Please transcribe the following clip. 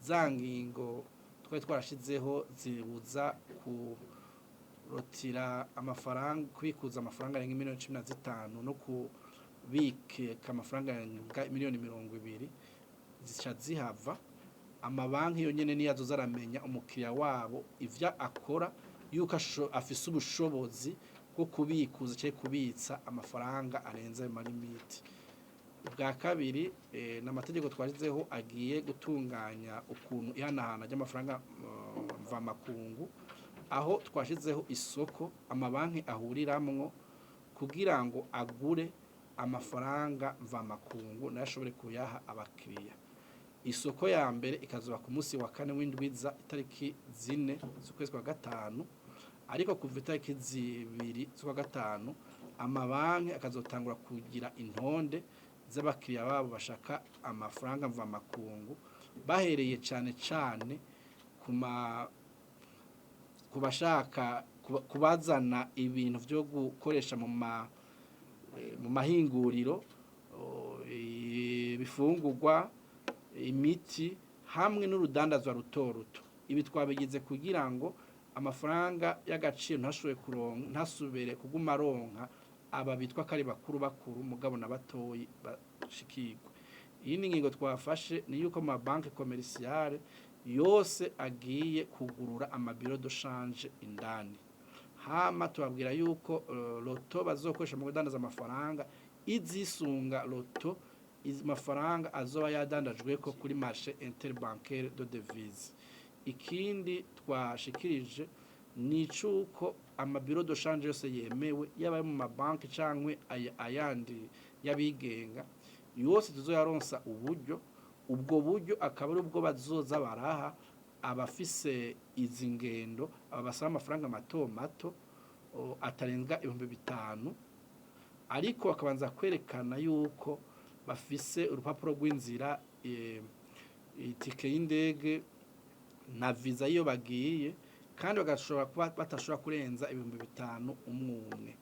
Za ngingo twari twarashizeho zibuza kurotira amafaranga, kubikuza amafaranga arenga miliyoni 15 no kubika amafaranga arenga miliyoni 20, zica zihava. Amabanki yonyene niyo azoza aramenya umukiriya wabo, ivyo akora, yuko afise ubushobozi bwo kubikuza canke kubitsa amafaranga arenze ayo ma limites. Ubwa kabiri, n'amategeko twashizeho agiye gutunganya ukuntu ihanahana ry'amafaranga mvamakungu, aho twashizeho isoko amabanki ahuriramwo kugira ngo agure amafaranga mvamakungu nayo ashobore kuyaha abakiriya. Isoko ya mbere ikazoba ku munsi wa kane w'indwiza, itariki 4 z'ukwezi kwa gatanu, ariko kuva itariki 2 z'ukwa gatanu amabanki akazotangura kugira intonde z'abakiriya babo bashaka amafaranga mvamakungu, bahereye cane cane ku bashaka kubazana ibintu vyo gukoresha mu mahinguriro, ibifungurwa, imiti hamwe n'urudandazwa ruto ruto. Ibi twabigize kugira ngo amafaranga y'agaciro ntashoboye kuronka, ntasubire kuguma aronka aba bitwa ko ari bakuru bakuru, mugabo na batoyi bashikirwe. Iyindi ngingo twafashe ni yuko amabanki commerciales yose agiye kugurura ama bureaux de change indani, hama tubabwira yuko le taux bazokoresha mu kudandaza amafaranga izisunga le taux mafaranga azoba yadandajweko kuri marché interbancaire de devise. Ikindi twashikirije ni icuko ama bureaux de change yose yemewe, yaba ayo mu mabanki cankwe ayandi y'abigenga yose, tuzoyaronsa uburyo. Ubwo buryo akaba ari ubwo bazoza baraha abafise izi ngendo, aba basaba amafaranga mato mato atarenga 5000, ariko bakabanza kwerekana yuko bafise urupapuro rw'inzira, itike y'indege na visa iyo bagiye, kandi bagashobora kuba batashobora kurenza 5000 umwe umwe.